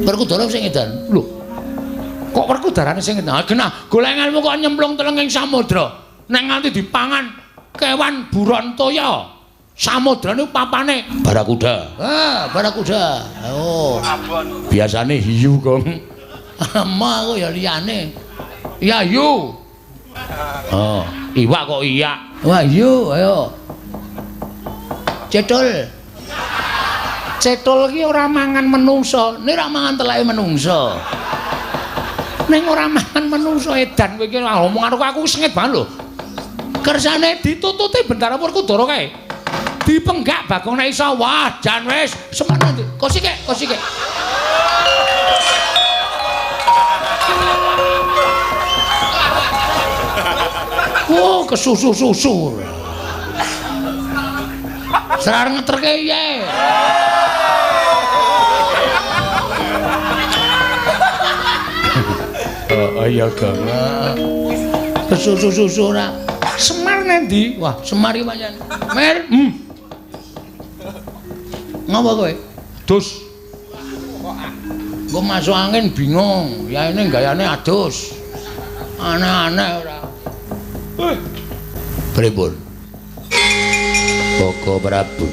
Werkudara sing edan. Lho. Kok Werkudarane sing edan? Ah, genah, golek ilmu kok nyemplung telenging samudra. Nek nganti dipangan kewan buron toya. Samudra niku papane barakuda. Ah, barakuda. Oh. Biasane hiyu, Gong. Ama aku ya liyane. Ya hiyu. Oh, iwak kok iya. Wah, hiyu, ayo. Cetul. Cetul ki ora mangan menungso, nek ora mangan teleke menungso. Ning ora mangan menungso edan kowe iki omong karo aku sengit banget lho. Kersane ditutute Bendara Werkudara kae. Dipenggak Bagong nek iso. Wah, jan wis semono ndi. Kosike, kosike. Oh, kesusu-susu. Serar ngeterke piye? Oh, iya, Gong. Kesusu-susu ora. Semar nendi? Wah, Semar iki pancen. Mer, Ngapa kowe? Dus. Engko masuk angin bingung. Ya ini gayane adus. Aneh-aneh ora. Pripun? Koko Prabu.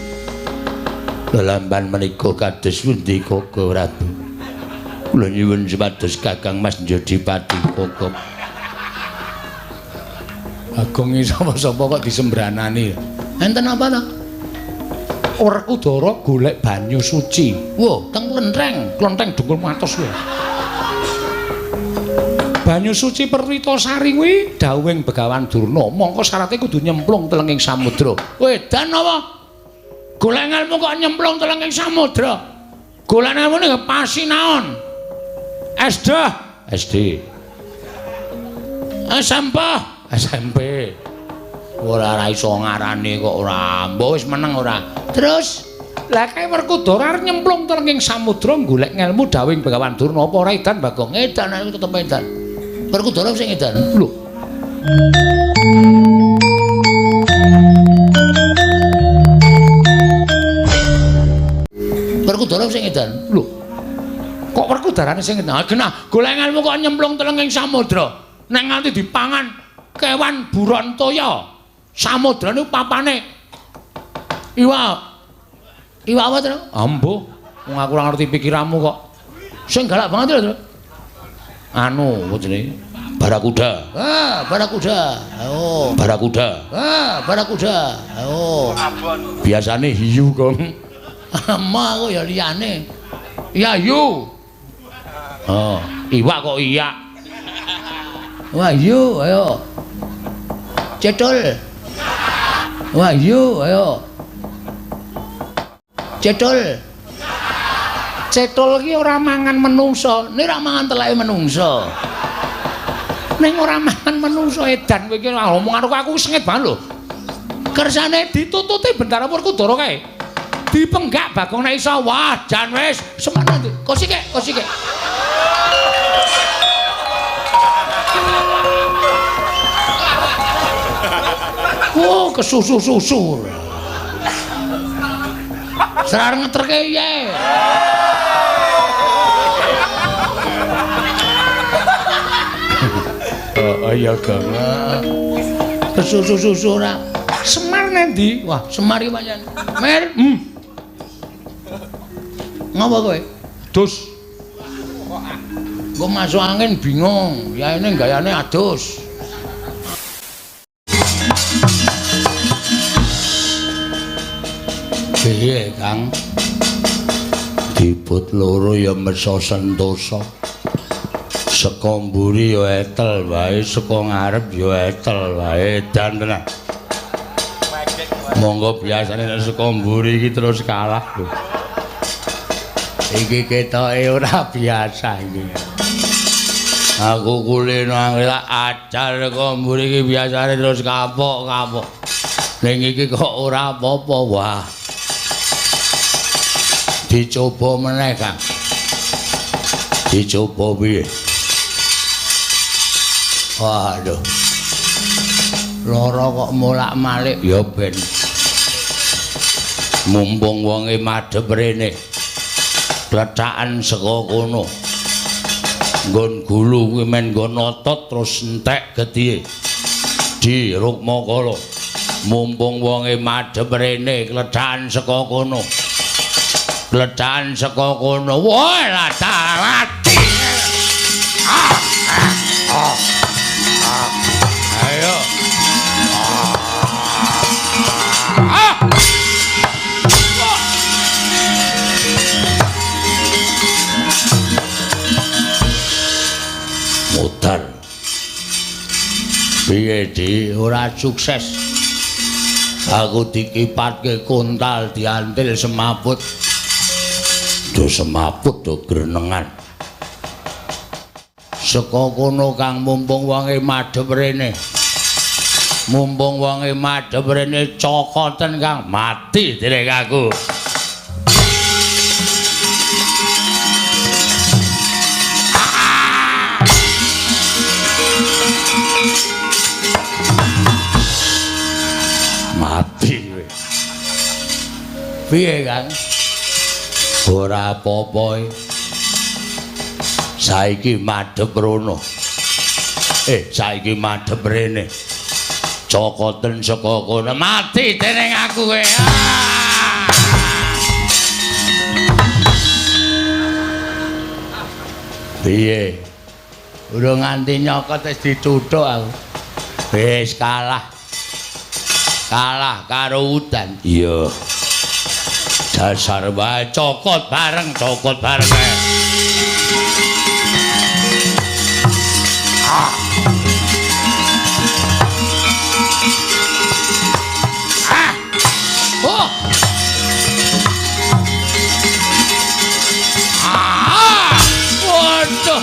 Lelamban menika kados pundi Koko Prabu? Kula nyuwun supados Kakang Mas Njodipati Koko. Bagong iki sapa-sapa kok disembranani. Enten apa to? Werkudara golek banyu suci. Wah, teng klentheng. Klentheng dengkul matos kuwi. Banyu suci Perwitasari kuwi dawuhing Begawan Durna, mongko syarate kudu nyemplung telenging samudra. Wedan apa? Golek ilmu kok nyemplung telenging samudra. Golek ilmu ning pasinaon. SD, SD. SMP, SMP. Ora iso ngarani kok ora. Mbok wis meneng ora. Terus lah kae Werkudara arep nyemplung telenging samudra golek ngelmu dawuhing Begawan Durna apa ora edan Bagong? Edan aku tetep edan. Werkudara sing edan. Lho. Werkudara sing edan. Lho. Kok Werkudarane sing edan? Ah, genah, golek ilmu kok nyemplung telenging samudra. Nek nganti dipangan kewan buron toya. Samudra niku papane iwak. Iwak apa, Tru? Ambuh, wong aku ora ngerti pikiranmu kok. Sing galak banget lho, Tru. Anu, apa jenenge? Barakuda. Ah, barakuda. Oh. Barakuda. Ah, barakuda. Oh. Biasane hiyu, Gong. Ama aku ya liyane. Ya hiyu. Oh, iwak kok iya. Wah, hiyu, ayo. Cetul. Wah, hiyu, ayo. Cetul. Cetul ki ora mangan menungso, nek ora mangan teleke menungso. Ning ora mangan menungso edan kowe iki omong karo aku sengit banget lho. Kersane ditutute Bendara Werkudara kae. Dipenggak Bagong nek iso. Wah, jan wis semono ndi. Kosike, kosike. Oh, kesusu-susu. Serar ngeterke piye? Oh, iya, Gong. Kesusu-susu ora. Semar nendi? Wah, Semar iki pancen. Mer, Ngapa kowe? Dus. Engko masuk angin bingung. Ya ini gayane adus. Piye, Kang? Dibut loro ya meso sentosa. Saka mburi ya etel wae, saka ngarep ya etel wae, edan tenan. Monggo biasane nek saka mburi iki terus kalah lho. Iki ketoke ora biasa iki. Aku kulino angel ajar saka mburi iki biasane terus kapok-kapok. Ning iki kok ora apa-apa, wah. Dicoba meneh, Kang. Dicoba piye? Waduh. Lara kok molak-malik ya ben. Mumpung wonge madhep rene. Plethakan saka kono. Nggon gulu kuwi men nggon otot terus entek getihe. Di Rukmakala. Mumpung wonge madhep rene klethakan saka kono. Klethakan saka kono. Wah, latah-lati. Ayo. Modar. Piye, Di? Ora sukses. Aku dikipatke kontal diantil semaput. Do semaput do grenengan. Saka kono Kang mumpung wonge madhep rene. Mumpung wonge madhep rene cokoten Kang mati derek aku. Mati kowe. Piye Kang? Ora apa-apa. Saiki madhep rono. Saiki madhep rene. Cokoten saka kono mati dening aku kowe. Piye? Urung nganti nyokot wis dituthuk aku. Wis kalah. Kalah karo udan. Iya. Dasar wae cokot bareng kae. Oh. Waduh.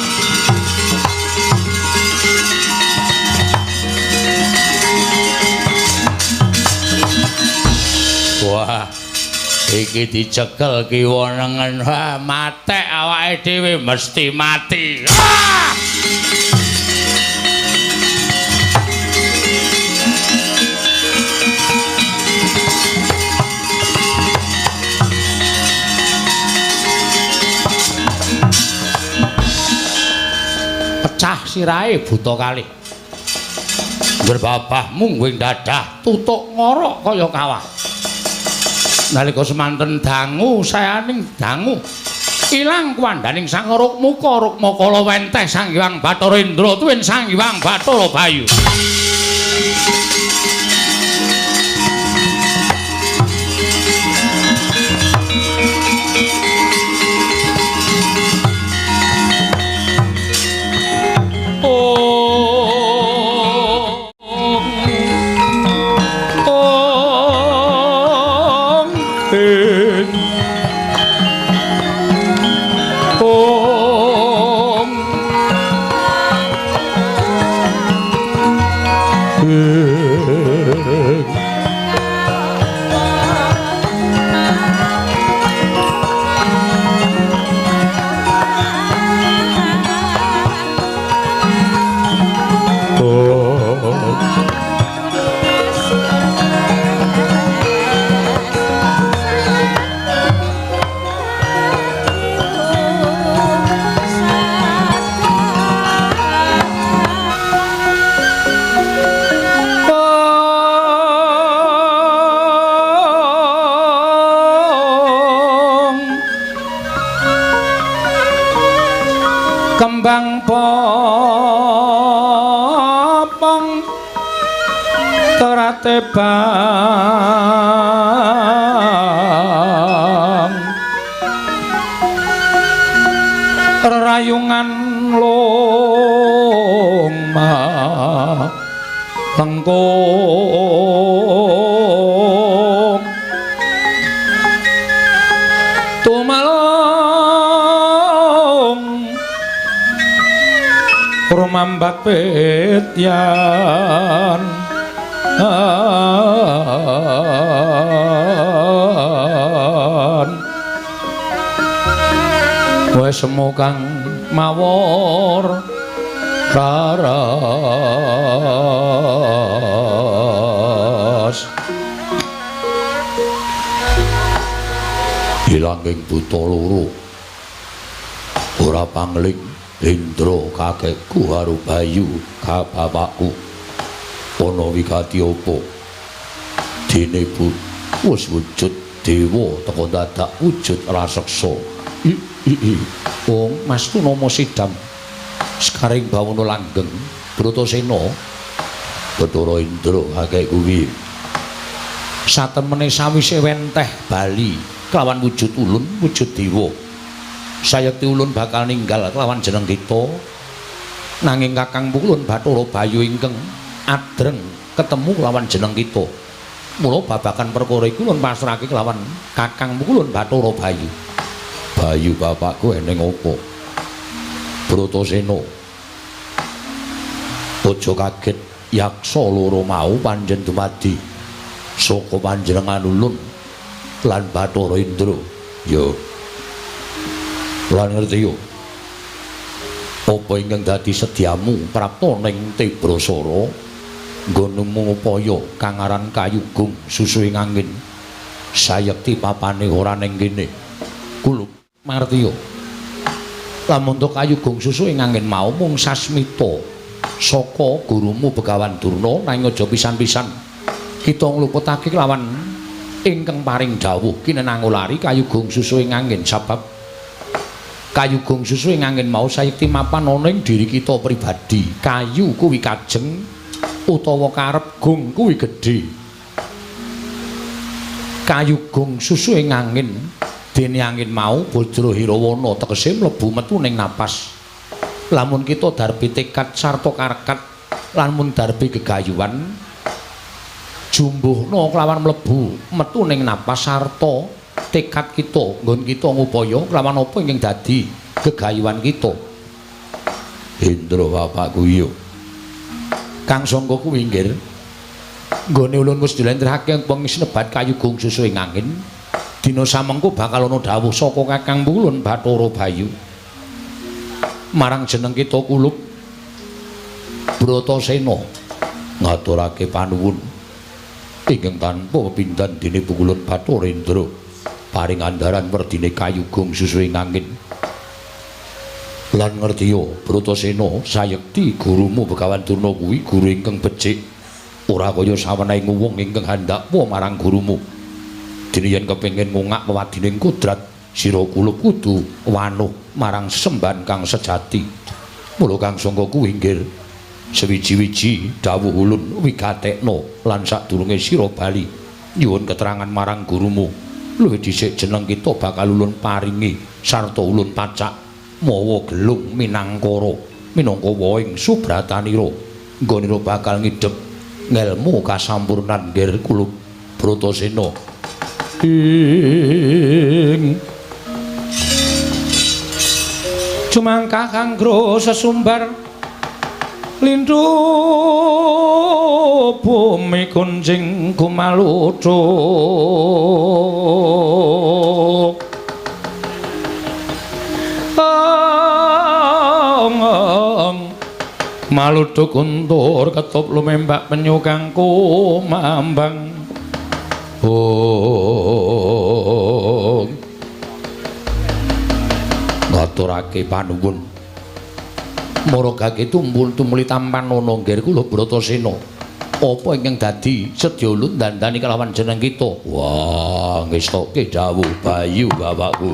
Wah, iki dicekel kiwa nengen. Wah, matek awake dhewe mesti mati. Pecah sirahe buta kalih. Ngerbabah mungguing dadah tutuk ngorok kaya kawah. Nalika semanten dangu sayaning dangu ilang kuwandaning Sang Rukmuka Rukmakala wenteh Sang Hyang Bathara Indra tuwin Sang Hyang Bathara Bayu. Kembang popong terate bang rerayungan longma lengkung tumalong rumambat petyan wis semu kang mawur raras ilanging buta loro. Ora pangling Indra kakekku karo Bayu ka bapakku. Ana wigati apa? Dene wis wujud dewa teka dadak wujud raseksa. Wong Mas Tunama sidam sekaring bawana langgeng Bratasena. Bathara Indra kakekku kuwi satemene sawise wenteh bali kelawan wujud ulun wujud dewa. Sayekti ulun bakal ninggal kelawan jeneng kita. Nanging kakang ulun Bathara Bayu ingkang adreng ketemu kelawan jeneng kita. Mula babagan perkara iku ulun pasrahake kelawan kakang ulun Bathara Bayu. Bayu bapakku eneng apa? Bratasena, aja kaget yaksa loro mau panjen dumadi saka panjenengan ulun lan Bathara Indra. Ya. Lan ngerti yo. Apa ingkang dadi sedyamu prapta ning Tibrasara nggonmu ngupaya kang aran Kayugung susuhing angin. Sayekti papane ora ning kene. Kulup mangerti yo. Lamun to Kayugung susuhing angin mau mung sasmita saka gurumu Begawan Durna, nanging aja pisan-pisan kita ngluputake lawan ingkang paring dawuh kinenangulari Kayugung susuhing angin, sabab Kayugung susuhing angin mau sayekti mapan ana ing diri kita pribadi. Kayu kuwi kajeng utawa karep, gung kuwi gedhe. Kayugung susuhing angin dene angin mau Bajra Hirawana tegese mlebu metu ning napas. Lamun kita darbi tekad sarta karekat, lamun darbi gegayuhan jumbuhna kelawan mlebu metu ning napas sarta tekad kita nggon kita ngupaya kelawan apa ingkang dadi gegayuhan kita. Indra bapakku iya. Kang sangka kuwi nggih nggone ulun wis dilentrehake pengisnebat Kayugung susuhing angin. Dina samengko bakal ana dawuh saka kakang ulun Bathara Bayu marang jeneng kita kulup Bratasena. Ngaturake panuwun ingkang tanpa pepindhan dene pukulun Bathara Indra paring andharan werdine Kayugung susuhing angin. Lan ngertiya Bratasena, sayekti gurumu Begawan Durna kuwi guru ingkang becik, ora kaya sawenehing wong ingkang handakwa marang gurumu. Dene yen kepengin ngungak wewadining kodrat, sira kulup kudu wanuh marang sesembahan kang sejati. Mula kang sangka kuwi nggih sewiji-wiji dawuh ulun wigatekna lan sadurunge sira bali nyuwun keterangan marang gurumu. Luwih dhisik jeneng kita bakal ulun paringi sarta ulun pacak mawa gelung minangkara minangka wohing subratanira. Nggonira bakal ngidhep ngelmu kasampurnan nggih kulup Bratasena. Ing cumangkah kanggo sesumbar lindu bumi kunjing kumaluthu maluduk kuntur ketup lumembak penyu kang kumambang. Oh, ngaturake panuwun maragake tumpul tumuli tampan ana nggih kula Bratasena. Apa ingkang dadi sedya ulun dandani kelawan jeneng kita? Wah, ngestoke dawuh Bayu bapakku.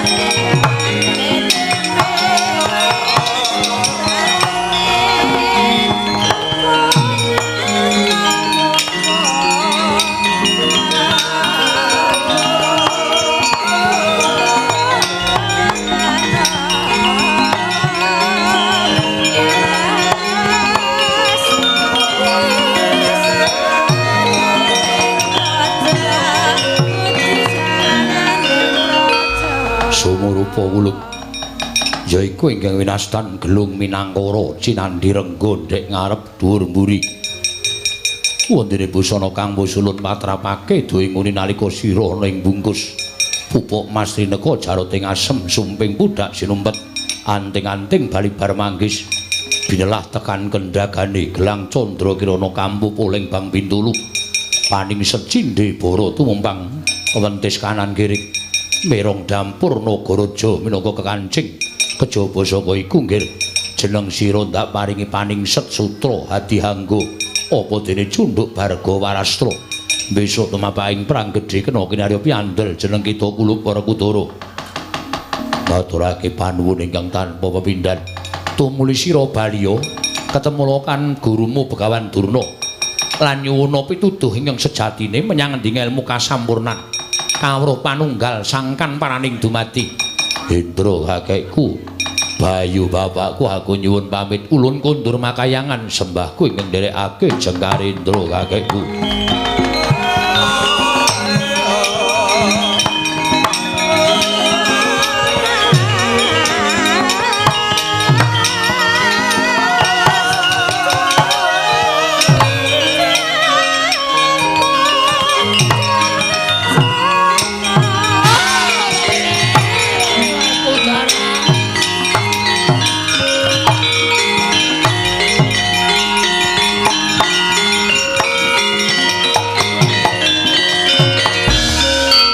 Yeah. Yaiku ingkang winastan Gelung Minangkara Cinandhi Rengga ndek ngarep dhuwur mburi. Wondene busana kang musulun patrapake duwe nguni nalika sira ana ing bungkus. Pupuk mas rineka jaroting asem sumping pudak sinumpet anting-anting balibar manggis. Binelah tekan kendagane gelang candra kirana kampu poleng bang bintulu. Paning secindhe bara tumumpang wentis kanan kiri. Merong dampur nagaraja minangka kekancing. Kejaba saka iku nggir jeneng sira ndak paringi paningset sutra hadihangga apa dene cunduk barga warastra. Besok tumapaing perang gedhe kena kinarya piandel jeneng kita kulup Werkudara. Ngaturake panuwun ingkang tanpa pepindhan. Tumuli sira baliya ketemu kan gurumu Begawan Durna lan nyuwuna pituduh ingkang sejatine menyang endi ngelmu kasampurnan kawruh panunggal sangkan paraning dumadi. Hendra kakekku, Bayu bapakku, aku nyuwun pamit ulun kondur makayangan sembahku ingkang nderekake jengkar Indra kakekku.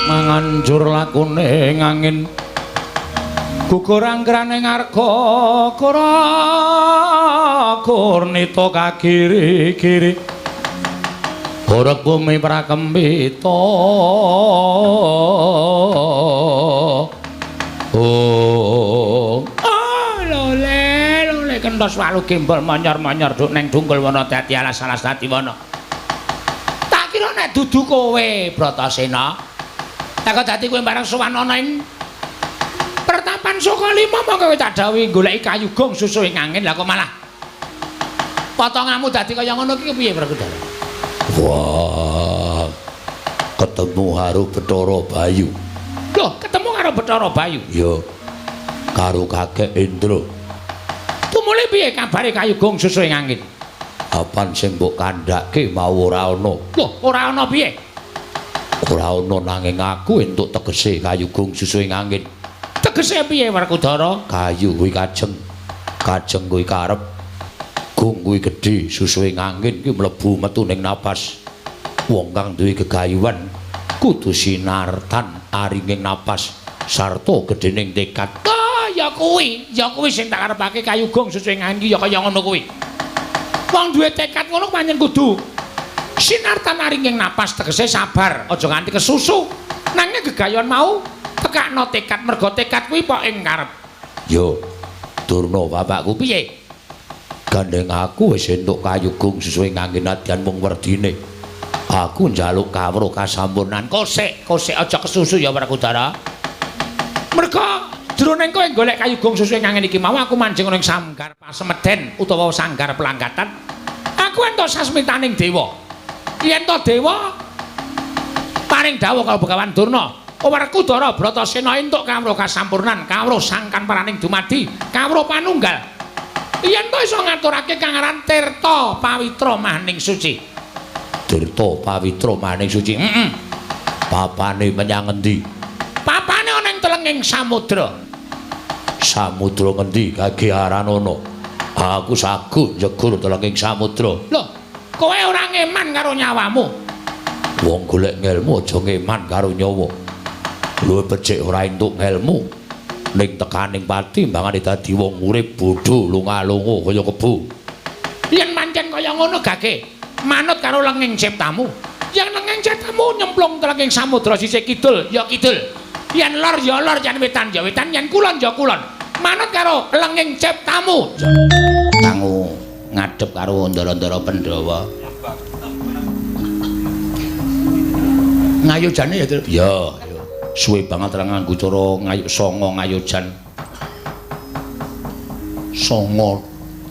Manganjur lakune ngangin gugur anggrane ngarga kura kurnita kagiri-giri horeg bumi prakempita. Oh lole lole kentos walu gembol manyor-manyor duk neng dungkul wana dadi alas-alas dadi wana. Tak kira nek dudu kowe Bratasena. Tak dadi kowe barang sowan ana ing pertapan Sukalima mongko kowe tak dawuhi goleki kayu gong susuhe angin. Lah kok malah potonganmu dadi kaya ngono iki piye Werkudara? Wah, ketemu karo Bathara Bayu. Loh, ketemu karo Bathara Bayu? Ya, karo kakek Indra. Tumule piye kabare kayu gong susuhe angin? Apan sing mbok kandhake mau ora ana. Loh, ora ana piye? Ora ana nanging aku entuk tegese kayu gong susuhe angin. Tegese piye Werkudara? Kayu kuwi kajeng, kajeng kuwi karep, gong kuwi gedhe, susuhe angin kuwi mlebu metu ning napas. Wong kang duwe gegayuhan kudu sinartan aringing napas sarta gedhening tekad. Ah, ya kuwi sing tak karepake kayu gong susuhe angin ki ya kaya ngono kuwi. Wong duwe tekad ngono pancen kudu sinartan aringing napas, tegese sabar, aja nganti kesusu. Nanging gegayon mau tekakno tekad, mergo tekad kuwi pok ing karep. Yo, Durna bapakku piye? Gandeng aku wis entuk kayu gong susuhe ngangge nadyan mung werdine. Aku njaluk kawruh kasampurnan. Kosek, kosek aja kesusu ya Werkudara. Mergo jroning kowe golek kayu gong susuhe ngangge iki mau aku manjing ning sanggar pasemeden utawa sanggar pelangkatan. Aku entuk sasmitaning dewa. Yen to dewa paring dawuh karo Begawan Durna, Werkudara Bratasena entuk kawruh kasampurnan, kawruh sangkan paraning dumadi, kawruh panunggal. Yen to iso ngaturake kang aran Tirta Pawitra Maning Suci. Tirta Pawitra Maning Suci. Heeh. Papane menyang endi? Papane ana ing telenging samudra. Samudra ngendi kage aranana? Aku sagu njegur telenging samudra. Lho, kowe ora ngeman karo nyawamu. Wong golek ngelmu aja ngeman karo nyawa. Luwih becik ora entuk ngelmu ning tekaning pati mbangane dadi wong urip bodho lunga-lunga kaya kebo. Yen pancen kaya ngono gage manut karo lenging ciptamu. Yen lenging ciptamu nyemplung telenging samudra sisih kidul ya kidul. Yen lor ya lor, yen wetan ya wetan, yen kulon ya kulon. Manut karo lenging ciptamu. Kanggo ngadhep karo ndara-ndara Pandhawa. Ngayojane ya, Tru? Ya, ya. Suwe banget ra nganggo cara ngayuk songo ngayojan. Songo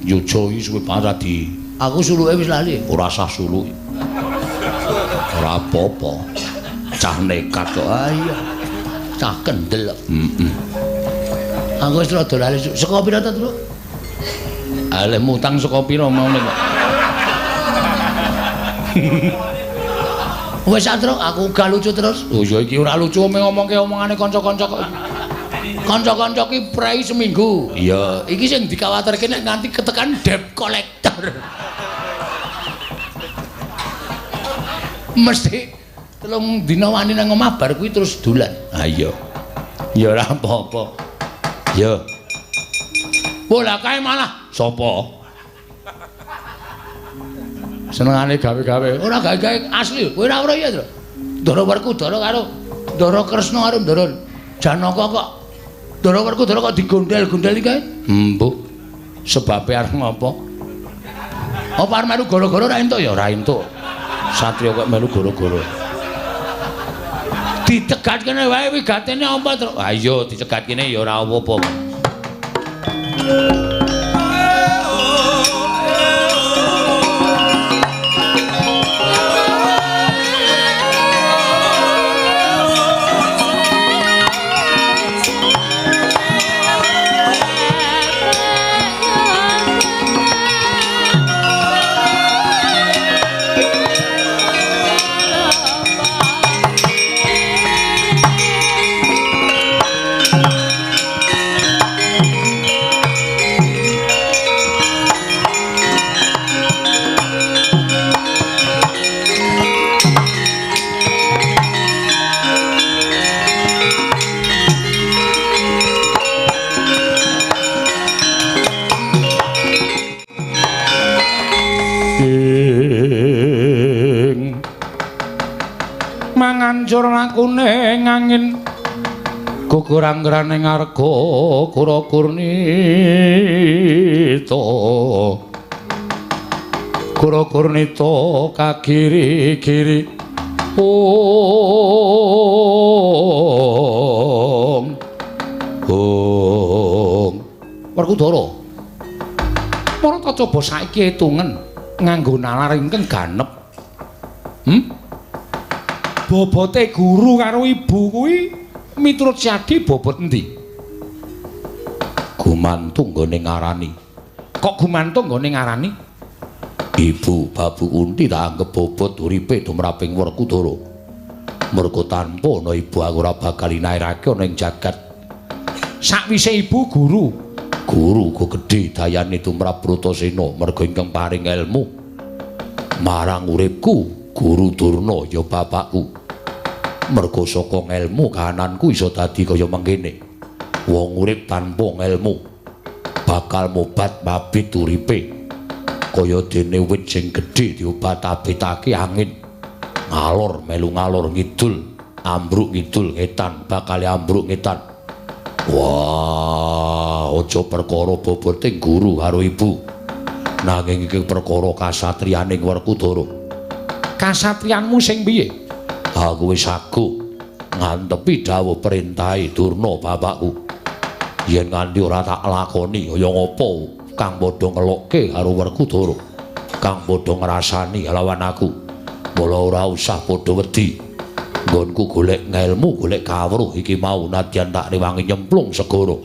yojo iki suwe banget ra di. Aku suluke wis lali. Ora sah suluk. Ora apa-apa. Cah nekat kok. Ah iya. Cah kendel. Heeh. Aku wis rada lali. Saka pira ta, Truk? Aleh mutang saka pira maune kok. Wis Truk, aku gak lucu terus. Oh ya iki ora lucu ngomongke omongane kanca-kanca kok. Kanca-kanca ki prei seminggu. Iya, iki sing dikawatirke nek nganti ketekan debt collector. Mesti 3 dina wani nang omah bar kuwi terus dolan. Ha iya. Ya ora apa-apa. Ya. Bola kae malah sapa? Senengane gawe-gawe. Ora gawe-gawe asli. Kowe ora ora ya, Truk. Ndara Werkudara karo Ndara Kresna karo Ndara Janaka kok Ndara Werkudara kok digondel-gondel iki kae? Embuh. Sebabe arep ngopo? Apa arep melu gara-gara ora entuk ya? Ora entuk. Satria kok melu gara-gara. Dicegat kene wae wigatene apa, Truk? Ha iya, dicegat kene ya ora apa-apa. Mangancur lakune ngangin gugur anggrane ngarga kura kurnita kura kurnita kagiri-giri ong ong. Werkudara, para ta coba saiki hitungen nganggo nalar ingkang ganep. Bobote guru karo ibu kuwi miturut Syadi bobot endi? Gumantung nggone ngarani. Kok gumantung nggone ngarani? Ibu Babu Kunti tak anggep bobot uripe tumraping Werkudara. Mergo tanpa ana ibu aku ora bakal inairake ana ing jagat. Sakwise ibu guru, guru uga gedhe dayane tumrap Bratasena mergo ingkang paring elmu marang uripku. Guru Durna ya bapakku. Mergo saka ngelmu kahananku iso dadi kaya mengkene. Wong urip tanpa ngelmu bakal mobat mabit uripe. Kaya dene wit sing gedhe diobat-abitake angin. Ngalor melu ngalor ngidul, ambruk ngidul ngetan, bakal ambruk ngetan. Wah, aja perkara bobote guru karo ibu. Nanging iki perkara kasatriyaning Werkudara. Kasatriyanmu sing piye? Aku wis aguh ngantepi dawuh perintahe Durna bapakku. Yen nganti ora tak lakoni kaya ngopo kang padha ngelokke karo Werkudara, kang padha ngrasani lawan aku. Mula ora usah padha wedi. Nggonku golek ngelmu, golek kawruh iki mau nadyan tak rewangi nyemplung segara.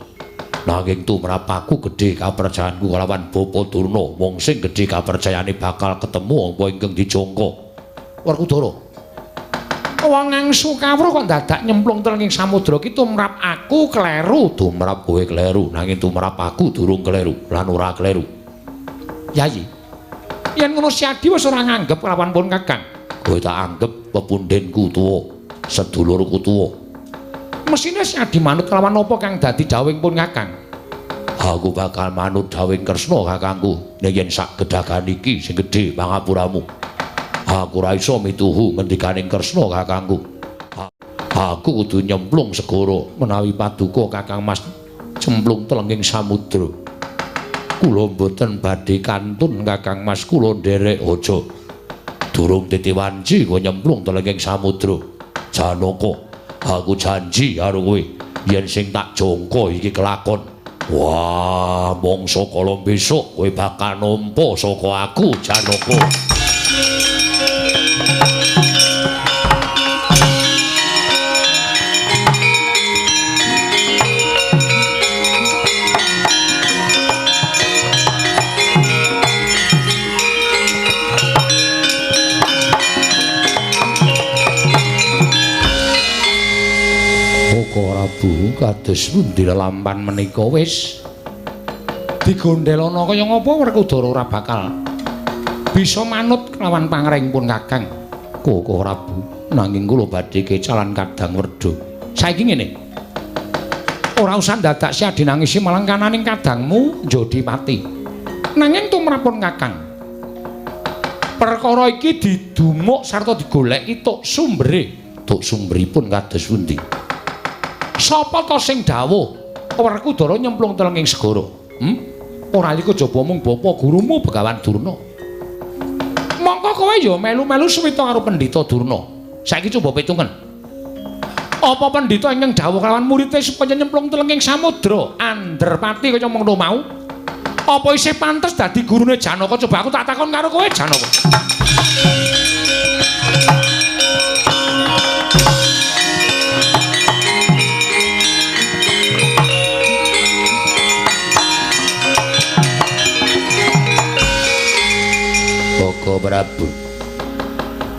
Nanging tumrap aku gedhe kapercayanku kelawan Bapa Durna, wong sing gedhe kapercayane bakal ketemu apa ingkang dijangka. Werkudara, wong ngangsu kawruh kok dadak nyemplung telenging samudra ki tumrap aku kleru. Tumrap kowe kleru, nanging tumrap aku durung kleru lan ora kleru. Yayi, yen ngono Syadi wis ora nganggep lawan pun Kakang. Kowe tak anggep pepundhenku tuwa, sedulurku tuwa. Mesine Syadi manut lawan apa kang dadi dawuhing pun Kakang? Aku bakal manut dawuhing Kresna kakangku nek yen sak gedagan iki sing gedhe pangapuramu. Aku ora iso mituhu ngendikaning Kresna kakangku. Aku kudu nyemplung segara menawi paduka Kakang Mas cemplung telenging samudra. Kula mboten badhe kantun Kakang Mas, kula nderek aja. Durung titi wanci kowe nyemplung telenging samudra. Janaka, aku janji karo kowe yen sing tak jangka iki kelakon. Wah, mangsa kala besok kowe bakal nampa saka aku, Janaka. Kados pundi lelampan menika wis digondelana kaya ngapa Werkudara ora bakal bisa manut kelawan pangrengipun Kakang Koko Prabu. Nanging kula badhe kecalan Kadang Werda. Saiki ngene. Ora usah dadak siadi nangisi malang kananing kadangmu njodi pati. Nanging tumrapun Kakang, perkara iki didumuk sarta digoleki tuk sumbere. Tuk sumberipun kados pundi? Sapa ta sing dawuh Werkudara nyemplung telenging segara? Ora iku kejaba mung bapa gurumu Begawan Durna. Mongko kowe ya melu-melu suwita karo Pendhita Durna. Saiki coba pitungen. Apa pendhita ingkang dawuh kelawan muridé supaya nyemplung telenging samudra andherpati kaya mengkono mau? Apa isih pantes dadi gurune Janaka? Coba aku tak takon karo kowe Janaka. Koko Prabu,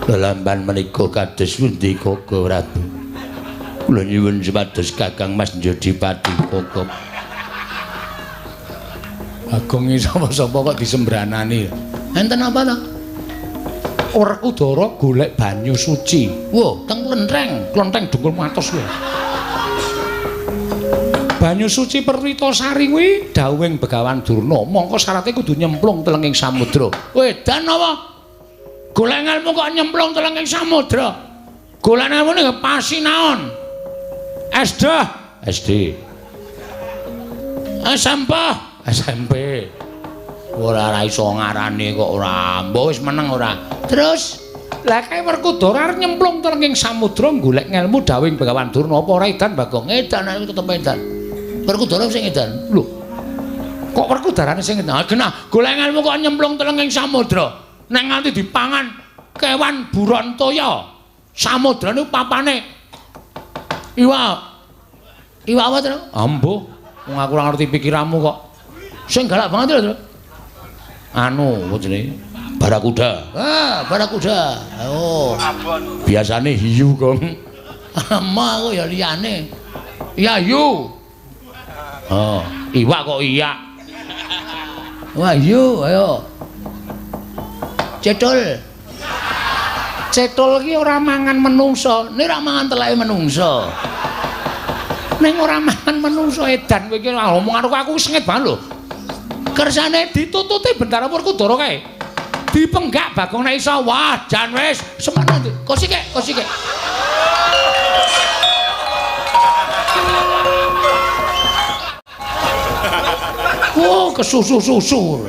lelampan menika kados pundi Koko Prabu? Kula nyuwun supados Kakang Mas Njodipati Koko. Agung sapa-sapa kok disembranani. Enten apa to? Werkudara golek banyu suci. Wah, teng klentheng, klentheng dengkul matos kuwi. Banyu suci Perwitasari kuwi dawuhing Begawan Durna, mongko syarate kudu nyemplung telenging samudra. Wedan apa? Golek ngelmu kok nyemplung telenging samudra. Golek ngelmu ning pasinaon. SD, SD. SMP, SMP. Ora ora iso ngarani kok ora. Mbok wis meneng ora. Terus lah kae Werkudara arep nyemplung telenging samudra golek ngelmu dawuhing Begawan Durna apa ora edan Bagong? Edan aku tetep edan. Werkudara sing edan. Lho. Kok Werkudarane sing edan? Genah golek ngelmu kok nyemplung telenging samudra. Nek nganti dipangan kewan buron toya. Samudra niku papane iwak. Iwak apa to? Ambuh, wong aku ora ngerti pikiranmu kok. Sing galak banget lho. Anu, apa jenenge? Barakuda. Ah, barakuda. Oh. Biasane hiu, Gong. Ama aku ya liyane. Ya hiu. Oh, iwak kok iya. Wah, hiu, ayo. Cethul. Cethul ki ora mangan menungso, nek ora mangan teleke menungso. Ning ora mangan menungso edan kowe iki omong karo aku sengit banget lho. Kersane ditututi Bendara Werkudara kae. Dipenggak Bagong nek iso. Wah, jan wis semono. Kosike, kosike. Oh, kesusu-susu.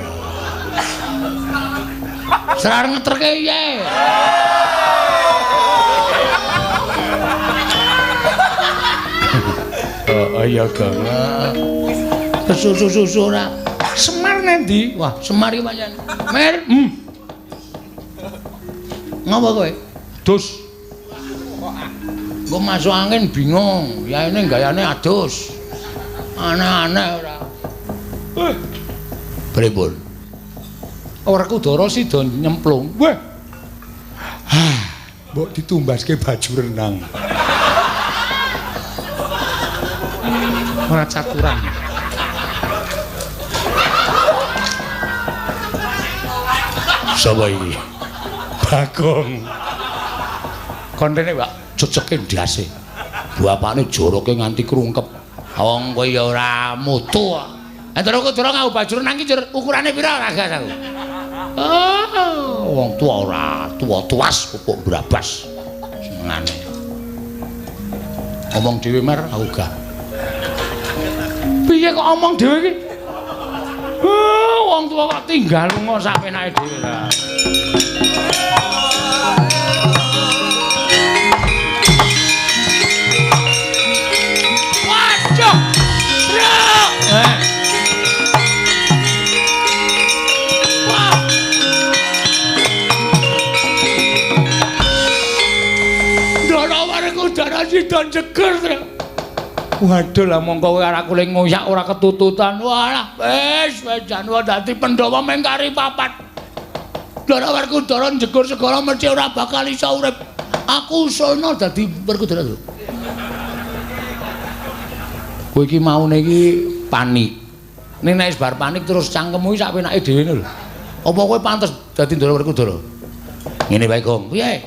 Serar ngeterke piye? Oh iya, Gong. Kesusu-susu ora. Semar nendi? Wah, Semar iki pancen. Mer. Ngapa kowe? Dus. Engko masuk angin bingung. Ya ini gayane adus. Aneh-aneh ora. Pripun? Werkudara sida nyemplung. Weh. Hah, mbok ditumbaske baju renang. Ora caturan. Sapa iki? Bagong. Kon rene, Pak, jejeke ndase. Bapakne joroke nganti krungkep. Wong kowe ya ora mutu kok. Enten Werkudara nganggo baju renang iki ukurane pira ragas aku. Oh, wong tuwa ora tuwa tuas pupuk brabas. Senengane. Omong dhewe mer aku gak. Piye kok omong dhewe iki? Wong tuwa kok tinggal lunga sak penake dhewe lah. Waduh. Truk. Wah. Ndara Werkudara sida jeger, Truk. Waduh lah mongko kowe arep kule ngoyak ora ketututan. Walah, wis wis jan dadi Pandhawa mung kari papat. Ndara Werkudara njegur segara mesti ora bakal iso urip. Aku usulno dadi Werkudara lho. Kowe iki maune iki panik. Ning nek wis bar panik terus cangkemmu iki sak penake dhewe lho. Apa kowe pantes dadi Ndara Werkudara? Ngene wae, Gong. Piye?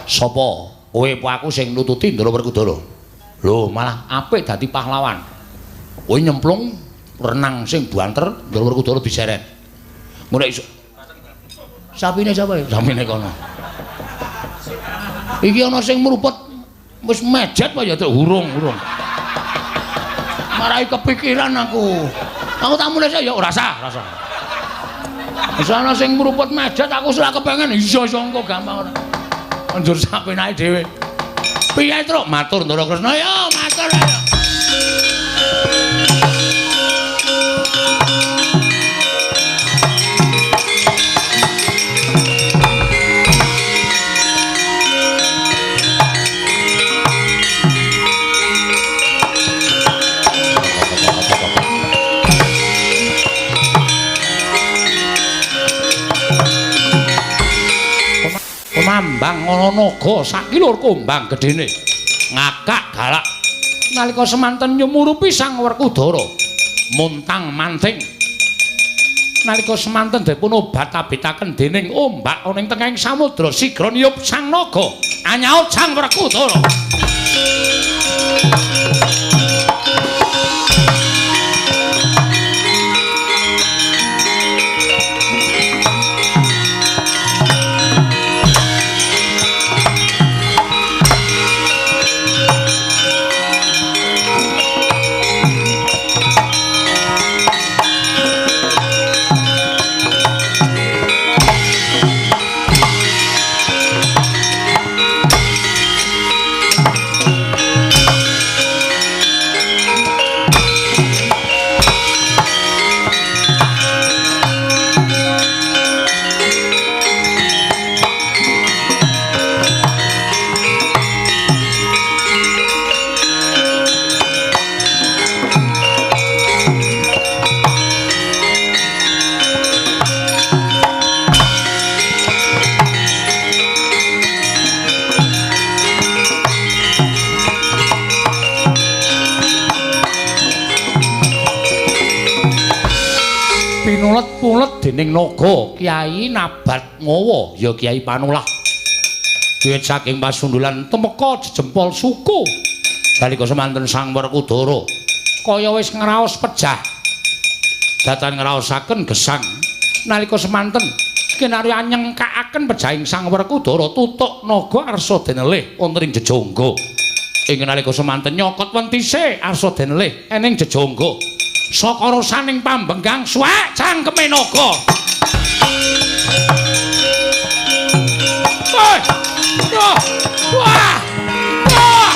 Sapa? Kowe apa aku sing nututi Ndara Werkudara? Lho, malah apik dadi pahlawan. Kowe nyemplung renang sing banter, Ndara Werkudara diseret. Ngono iso. Sapine sapa ya? Sapine kono. Iki ana sing mruput wis mejet apa ya hurung-hurung. Marai kepikiran aku. Aku tak mulih ya ora sah, ora sah. Wis ana sing mruput mejet aku ora kepengen iso iso engko gampang ora. Njur sak penake dhewe. Piye, Truk? Matur Ndara Kresna ya, matur ya. Mambang ana naga sakilur kumbang gedene ngakak galak nalika semanten nyumurupi Sang Werkudara muntang manting nalika semanten dipun obat-abitaken dening ombak ana ing tengahing samudra sigra niyup sang naga anyaut Sang Werkudara. Pinulet-pulet dening naga Kyai Nabat Ngawa ya Kyai Panulah duwit saking pasundulan temeka jejempol suku nalika semanten Sang Werkudara kaya wis ngraos pejah datan ngraosaken gesang nalika semanten kinarya nyengkakaken pejahing Sang Werkudara tutuk naga arsa denelih wonten ing jejangga ing nalika semanten nyokot wentise arsa denelih ening jejangga saka rosaning pambenggang suwek cangkeme naga. Woi! Wah! Wah! Wah!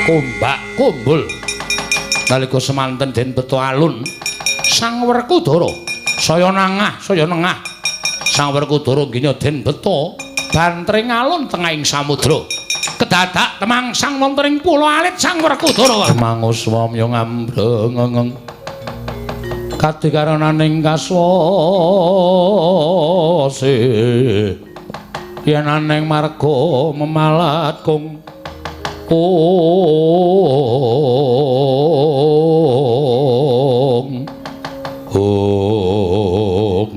Kombak kumbul nalika semanten den beto alun Sang Werkudara saya nangah saya nengah Sang Werkudara nggih den beto bantring alun tengahing samudra kedadak temangsang wonten ing pulo alit Sang Werkudara manguswa mya ngambreng kadikarananing kaswase yen aneng marga memalat kung ong ong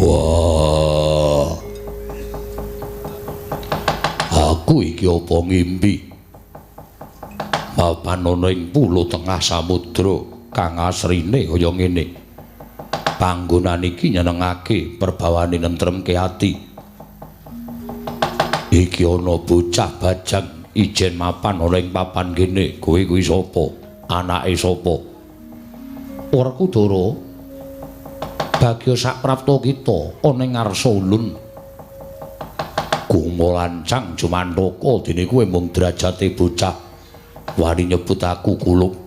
wah aku iki apa ngimpi mapan ana ing pulo tengah samudra kang asrine kaya ngene panggonan iki nyenengake perbawane nentremke ati iki ana bocah bajang ijen mapan ana ing papan kene. Kowe kuwi sapa? Anake sapa? Werkudara bagya saprapta kita ana ing ngarsa ulun. Gumolancang jumantaka dene kowe mung derajate bocah wani nyebut aku kulup.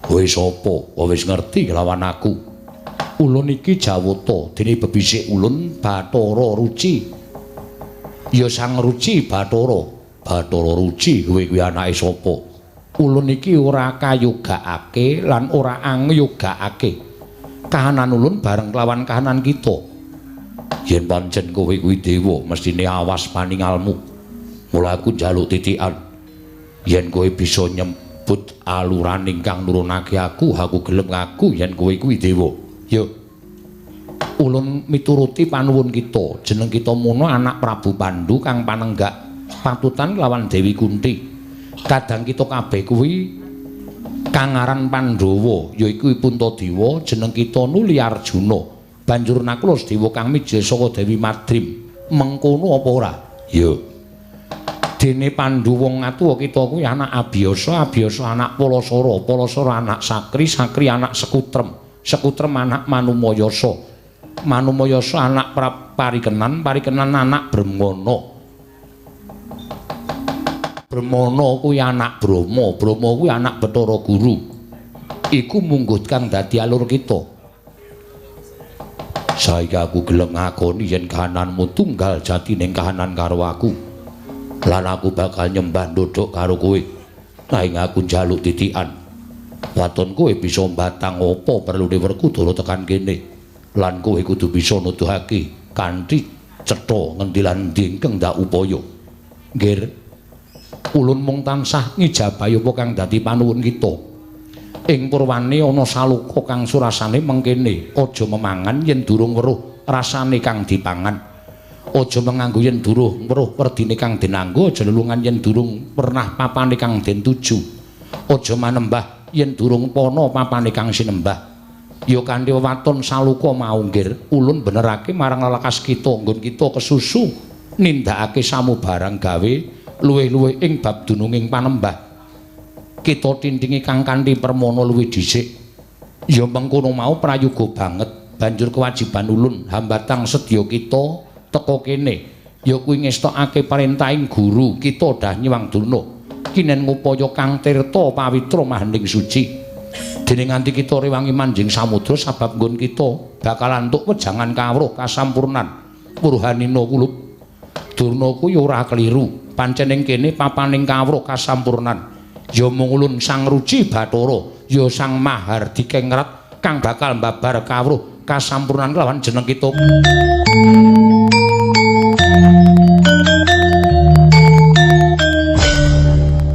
Kowe sapa? Wis ngerti lawan aku. Ulun iki Jawata dene bebisik ulun Bathara Ruci. Ya Sang Ruci Bathara, Bathara Ruci kowe kuwi anake sapa? Ulun iki ora kayogakake lan ora angyogakake. Kahanan ulun bareng kelawan kahanan kita. Yen pancen kowe kuwi dewa, mestine awas paningalmu. Mula aku njaluk titikan. Yen kowe bisa nyebut aluraning kang nurunake aku, aku gelem ngaku yen kowe kuwi dewa. Yo. Ulun mituruti panuwun kita. Jeneng kita mono anak Prabu Pandu kang panenggak patutan lawan Dewi Kunti. Kadang kita kabeh kuwi kang aran Pandhawa yaiku Puntadewa, jeneng kita nuli Arjuna. Banjur Nakula Sedewa kang mijil saka Dewi Madrim. Mengkono apa ora? Ya. Dene Pandu wong atuwa kita kuwi anak Abiyasa, Abiyasa anak Palasara, Palasara anak Sakri, Sakri anak Sekutrem, Sekutrem anak Manumayasa, Manumayasa anak Parikenan, Parikenan anak Bremana. Bremana kuwi anak Brahma, Brahma kuwi anak Bathara Guru. Iku mungguh kang dadi alur kita. Saiki aku gelem ngakoni yen kahananmu tunggal jatining kahanan karo aku. Lan aku bakal nyembah ndodhok karo kowe. Nanging aku njaluk titikan. Waton kowe bisa mbatang apa perlune Werkudara tekan kene. Lan kowe kudu bisa nuduhake kanthi cetha ngendi lan endi ingkang ndak upaya. Nggih. Ulun mung tansah ngijabahi apa kang dadi panuwun kita. Ing purwane ana saloka kang surasane mengkene, aja memangan yen durung weruh rasane kang dipangan. Aja menganggo yen durung weruh werdine kang den anggo, aja lelungan yen durung pernah papane kang den tuju. Aja manembah yen durung pana papane kang sinembah. Ya kanthi wewaton saloka mau nggih, ulun benerake marang lelakas kita nggon kita kesusu nindakake samubarang gawe luwih-luwih ing bab dununging panembah. Kita tintingi kang kanthi permana luwih dhisik. Ya mengkono mau prayoga banget banjur kewajiban ulun hambatang sedya kita teka kene ya kuwi ngestokake parentahing guru kita dah Nyiwang Durna kinen ngupaya kang tirta pawitra mahening suci. Dene nganti kita rewangi manjing samudra sabab nggon kita bakal antuk wejangan kawruh kasampurnan purhanina kulup. Durna kuwi ora keliru. Pancen ing kene papaning kawruh kasampurnan ya mung ulun Sang Ruci Bathara ya Sang Mahardika Ngrat kang bakal mbabar kawruh kasampurnan kelawan jeneng kita.